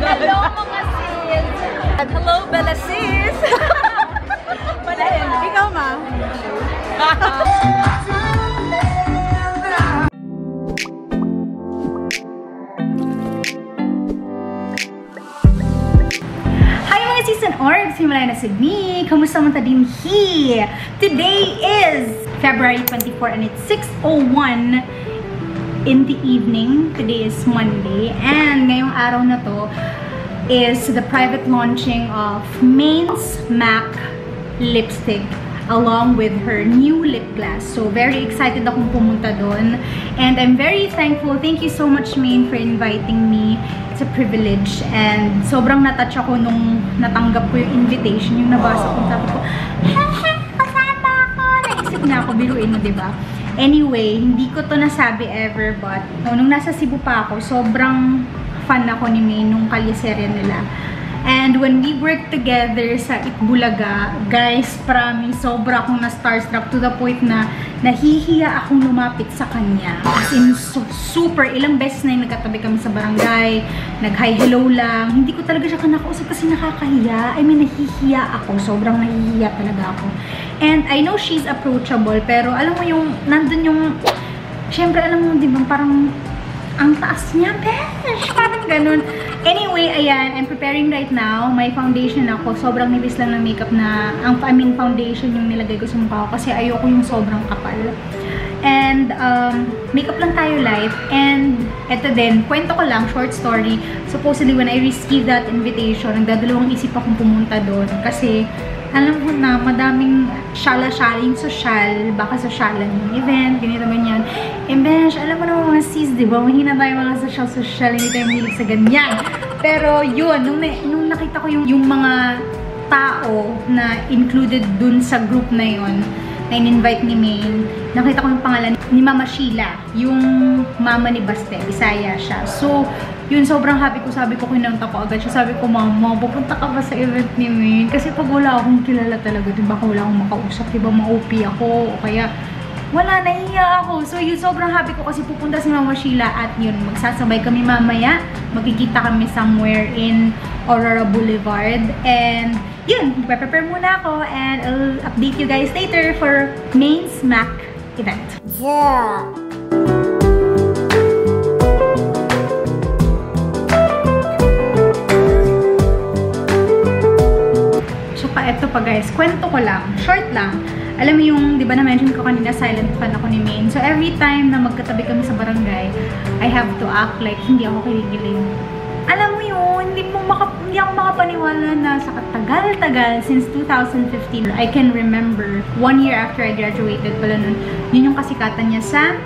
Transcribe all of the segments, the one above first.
Hello mga sis! At hello Bella sis! Panahin, ikaw ma? Hi mga sis and orbs! Himalayan na Sydney! Kamusta man ta din hi? Today is February 24 and it's 6:01 in the evening. Today is Monday and ngayong araw na to is the private launching of Main's MAC lipstick along with her new lip gloss. So very excited akong pumunta doon and I'm very thankful. Thank you so much Main for inviting me. It's a privilege and sobrang natouch ako nung natanggap ko yung invitation, yung nabasa ko. Sabi ko, kasama ako! Naisip na ako, biruin mo, diba? Anyway, hindi ko to nasabi ever, but nung nasa Cebu pa ako, sobrang fan ako ni May nung kalyeserya nila. And when we worked together sa Itbulaga, guys, promise, sobra akong na-starstruck to the point na nahihiya akong lumapit sa kanya. As in, super, ilang beses na yung nagkatabi kami sa barangay, nag-hi hello lang. Hindi ko talaga siya kanakausap kasi nakakahiya. I mean, nahihiya ako. Sobrang nahihiya talaga ako. And I know she's approachable, pero alam mo yung, nandun yung, syempre alam mo, di ba, parang, ang taas niya, besh! Parang ganun. Anyway, ayan, I'm preparing right now. May foundation ako. Sobrang nipis lang ng makeup na, foundation yung nilagay ko sa mukha ko kasi ayoko yung sobrang kapal. And, makeup lang tayo light. And, eto din, kwento ko lang, short story. Supposedly, when I received that invitation, nagdadalawang isip akong pumunta doon. Kasi, alam ko na, madaming syala-syaling social, baka sosyalan yung event, ganito, ganyan. And besh, alam mo naman mga sis, di ba? Mahina tayo mga social, hindi tayo mahilig sa ganyan. Pero yun, nung nakita ko yung mga tao na included dun sa group na yun, na in-invite ni Main, nakita ko yung pangalan ni Mama Sheila, yung mama ni Baste, Bisaya siya. So, yun, sobrang happy ko. Sabi ko, kinanta ko agad siya. Sabi ko, Mama, pupunta ka ba sa event ni Main? Kasi pag wala akong kilala talaga, diba, wala akong makausap, diba, ma-OP ako, o kaya, wala, nahiya ako. So, yun, sobrang happy ko kasi pupunta si Mama Sheila at yun, magsasabay kami mamaya. Magkikita kami somewhere in Aurora Boulevard. And, yun, prepare muna ako and I'll update you guys later for Main's MAC event. Yeah! Eto pa guys, kwento ko lang, short lang. Alam mo yung, di ba na-mention ko kanina, silent fan ako ni Main. So every time na magkatabi kami sa barangay, I have to act like hindi ako kinikilig. Alam mo yun, hindi ako makapaniwala na sa katagal-tagal, since 2015, I can remember, 1 year after I graduated pala nun, yun yung kasikatan niya sa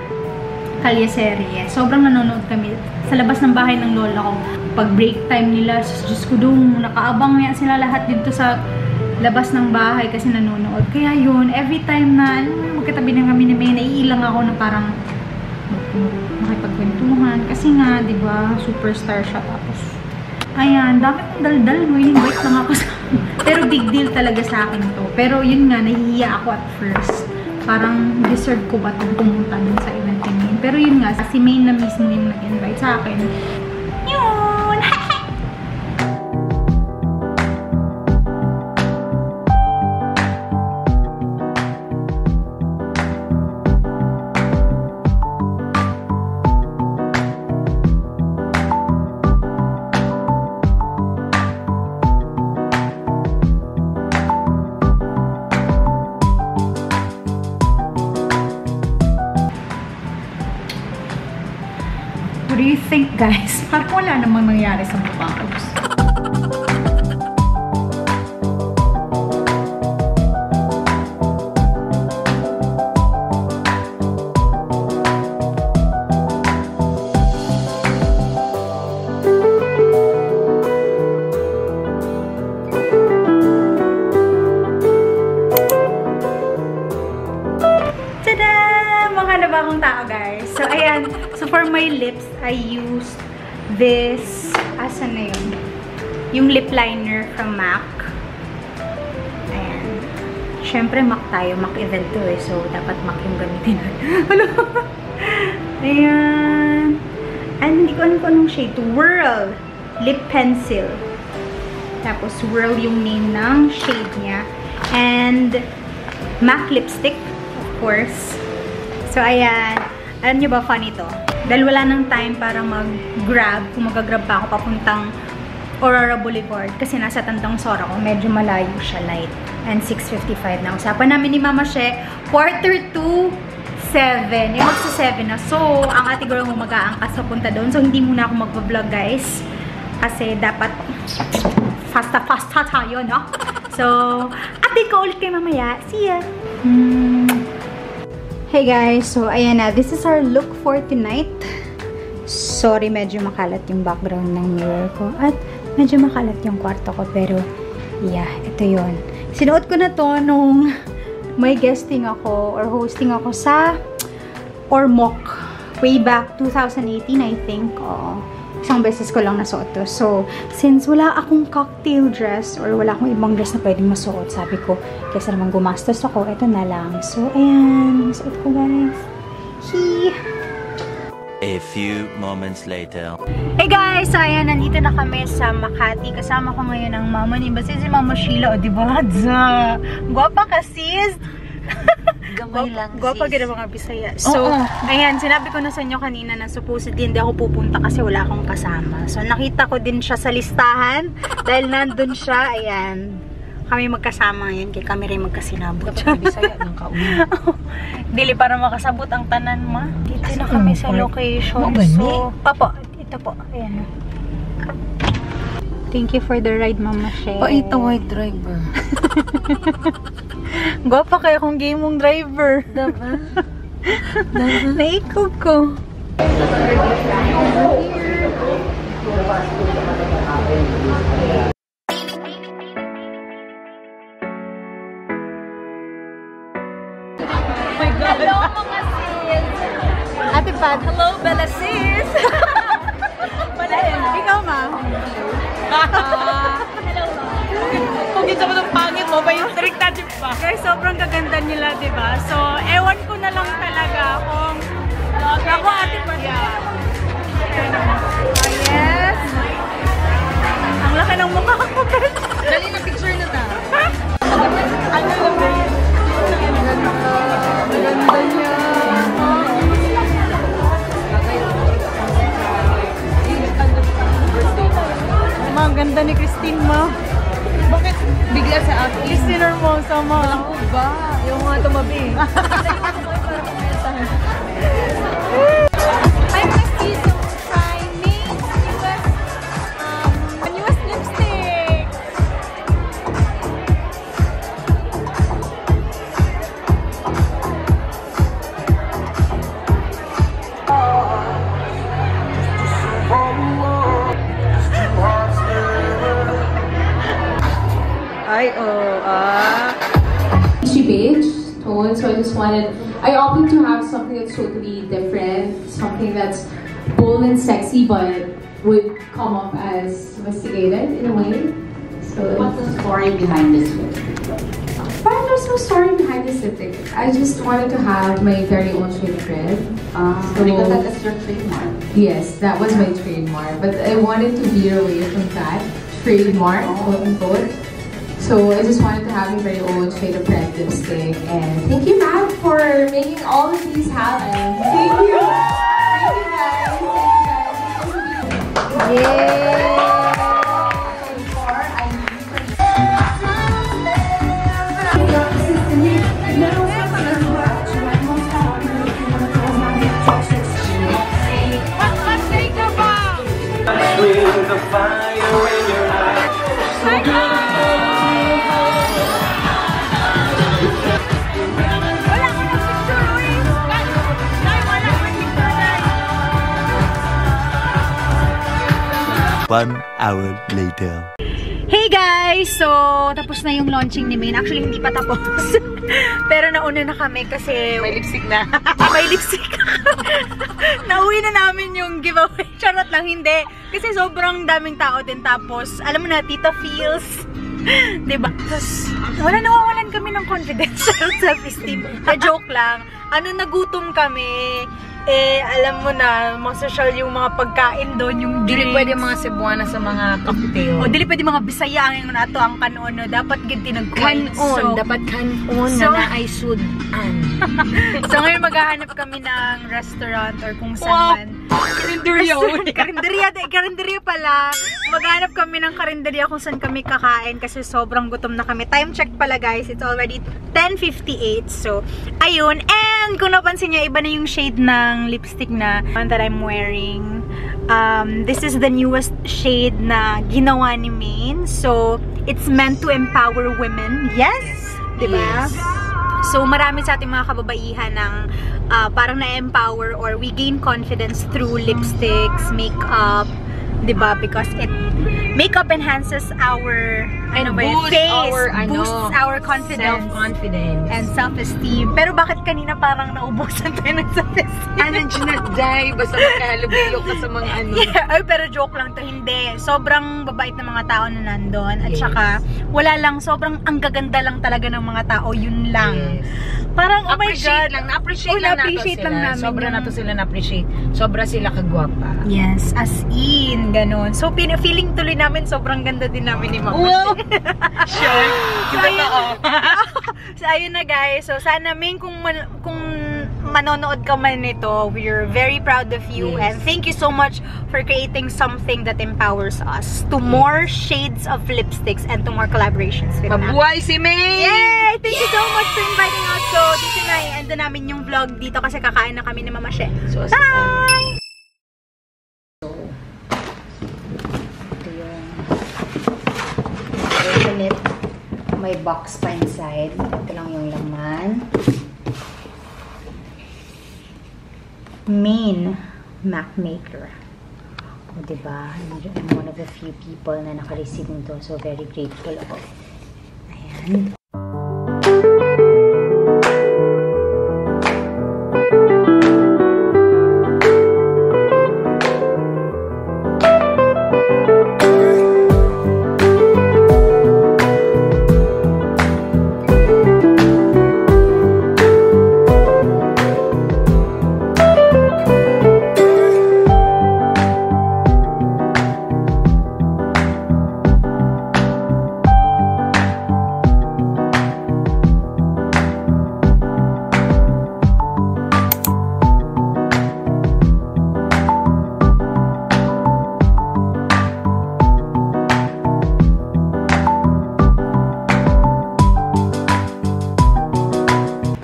kalyeserye. Sobrang nanonood kami sa labas ng bahay ng lola ko. Pag break time nila, Diyos ko dong, nakaabang niya sila lahat dito sa labas ng bahay kasi nanonood. Kaya yun, every time na magkatabi na kami ni May, naiilang ako na parang makipagkwentuhan. Kasi nga, di ba, superstar siya. Tapos, ayan, dami kong daldal. Invite lang ako sa pero big deal talaga sa akin to. Pero yun nga, nahihiya ako at first. Parang deserve ko ba itong pumunta dun sa event ni Main. Pero yun nga, si Main na mismo yung nag-invite sa akin. Yun! What do you think, guys? Parang wala namang nangyari sa mukha ko. Tada! Mga ba akong tao, guys? So, ayan. So, for my lips, I used this, asan na yun? Yung lip liner from MAC. Ayan. Siyempre, MAC tayo. MAC event to eh. So, dapat MAC yung gamitin. Ayan. Ewan ko anong shade to. Whirl Lip Pencil. Tapos, Whirl yung name ng shade niya. And, MAC lipstick, of course. So, ayan. Alam nyo ba, funny to? Dahil wala nang time para mag-grab. Kung mag-grab pa ako papuntang Aurora Boulevard. Kasi nasa Tandang Sora ko. Medyo malayo siya, light. And 6:55 na. Usapan namin ni Mama She, 6:45. Magsa-7 na. So, ang ate girl mo mag-aangkas sa punta doon. So, hindi muna ako mag-vlog, guys. Kasi dapat fasta tayo, no? So, update ko ulit kayo mamaya. See ya! Hey guys, so ayan na. This is our look for tonight. Sorry, medyo makalat yung background ng mirror ko. At medyo makalat yung kwarto ko. Pero, yeah, ito yun. Sinuot ko na to nung may guesting ako or hosting ako sa Ormoc. Way back 2018, I think. Isang beses ko lang nasuot to. So, since wala akong cocktail dress or wala akong ibang dress na pwedeng masuot, sabi ko, kaysa naman gumastos ako, ito na lang. So, ayan. Masuot ko, guys. A few moments later. Hey guys! So, ayan. Nandito na kami sa Makati. Kasama ko ngayon ang mama ni Basis, si Mama Sheila. O, diba? Guwapa ka, sis! Gamay lang, sis. Guwapa gina mga Bisaya. So, ayan, sinabi ko na sa inyo kanina na supposedly hindi ako pupunta kasi wala akong kasama. So, nakita ko din siya sa listahan. Dahil nandun siya, ayan. Kami magkasama ngayon, kaya kami rin magkasinabot. Dapat Bisaya ng kauna. Dili para makasabot ang tanan, ma. Dito na kami sa location. So, papo, ito po. Ayan. Thank you for the ride, Mama She. Ito white driver. Gwapa kayo kung game mong driver. Diba? Naikog ko. Hello, mga sis! Ate Pat. Hello, Bella sis! Ikaw, ma? Hello, ma. Kung ito mo ng pangit mo, ba yung trick natin pa? Guys, sobrang gaganda nila, diba? So, ewan ko na lang talaga kung ako, Ate Pat. Yes! Ang laki ng mukha ko, guys. Dali na picture na ta. Ano na ba yun? Maganda niya. Ang ganda ni Christine, ma. Bakit bigla sa akin? Christine Hermosa, ma. Walang ba? Yung mga tumabi. I must use to try Ming's newest lipstick. Beige tone, so I opted to have something that's totally different, something that's bold and sexy but would come off as sophisticated in a way. So what's the story behind this lipstick? But there's no story behind this lipstick. I just wanted to have my very own shade of red. Because that is your trademark. Yes, that was my trademark, but I wanted to veer away from that trademark, quote unquote. So I just wanted to have a very old shade of red lipstick. And thank you, Matt, for making all of these happen. Thank you. Thank you, guys. Thank you, guys. Yay! With the fire in your eyes. One hour later. Hey guys! So, tapos na yung launching ni Maine. Actually, hindi pa tapos. Pero nauna na kami kasi May lipstick na. may lipstick. Nauwi na namin yung giveaway. Charot lang, hindi. Kasi sobrang daming tao din. Tapos, alam mo na, Tita Feels. Diba? Tapos, nawawalan kami ng confidence. Self-esteem. Na joke lang. Nagutom kami. Eh, alam mo na, social yung mga pagkain doon, yung Dili drinks. pwede mga Cebuana sa mga cocktail. O, dili pwede mga Bisaya ang ato ang kanon, no? Dapat ganti nag-coin. Kanon. Dapat kanon So- na ay sudan. So, ngayon maghahanap kami ng restaurant or kung saan Wow. man. Karinderya. Karinderya pala. Maghanap kami ng karinderya kung saan kami kakain kasi sobrang gutom na kami. Time check pala guys. It's already 10:58. So, ayun. And kung napansin nyo, iba na yung shade ng lipstick na one that I'm wearing. This is the newest shade na ginawa ni Maine. So, it's meant to empower women. Yes! Diba? Yes. So, marami sa ating mga kababaihan ng parang na-empower or we gain confidence through lipsticks, makeup, diba? Because makeup enhances our boosts our confidence Self-confidence. and self-esteem. Pero bakit kanina parang naubusan tayo ng self-esteem? Nandiyan basta magkahalubilo ka sa mga ano. Yeah, ay, pero joke lang to. Hindi. Sobrang babait ng mga tao na nandun. At Yes. saka, wala lang, sobrang ang gaganda lang talaga ng mga tao. Yun lang. Yes. Parang, oh my Appreciate God. lang. Na-appreciate Oh, lang nato na-appreciate sila. lang namin Sobra yung- nato sila na-appreciate. Sobra sila kagwapa. Yes, as in, ganun. So, feeling tuloy namin, sobrang ganda din namin ni Mama. Wow! Sure. So, ayun, so, ayun na guys. So, sana Ming, kung manonood ka man nito, we're very proud of you. Yes. And thank you so much for creating something that empowers us to more shades of lipsticks and to more collaborations with us. Mabuhay si May! Yay! Thank you so much for inviting us. So, dito na i-end na namin yung vlog dito kasi kakain na kami ni Mama She. So, Bye! Ito yung chocolate. May box pa inside. Ito lang yung laman. Maine Mac Maker. O, diba? I'm one of the few people na naka-receive nito. So, very grateful ako. Ayan.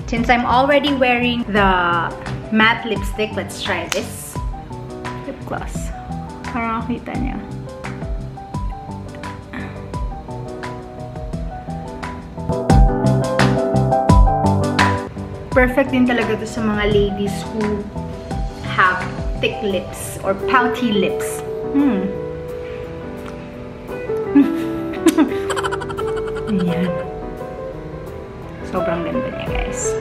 Since I'm already wearing the matte lipstick, let's try this. Lip gloss. Parang nakita niya. Perfect din talaga to sa mga ladies who have thick lips or pouty lips. Ayan. Sobrang ganda niya, guys.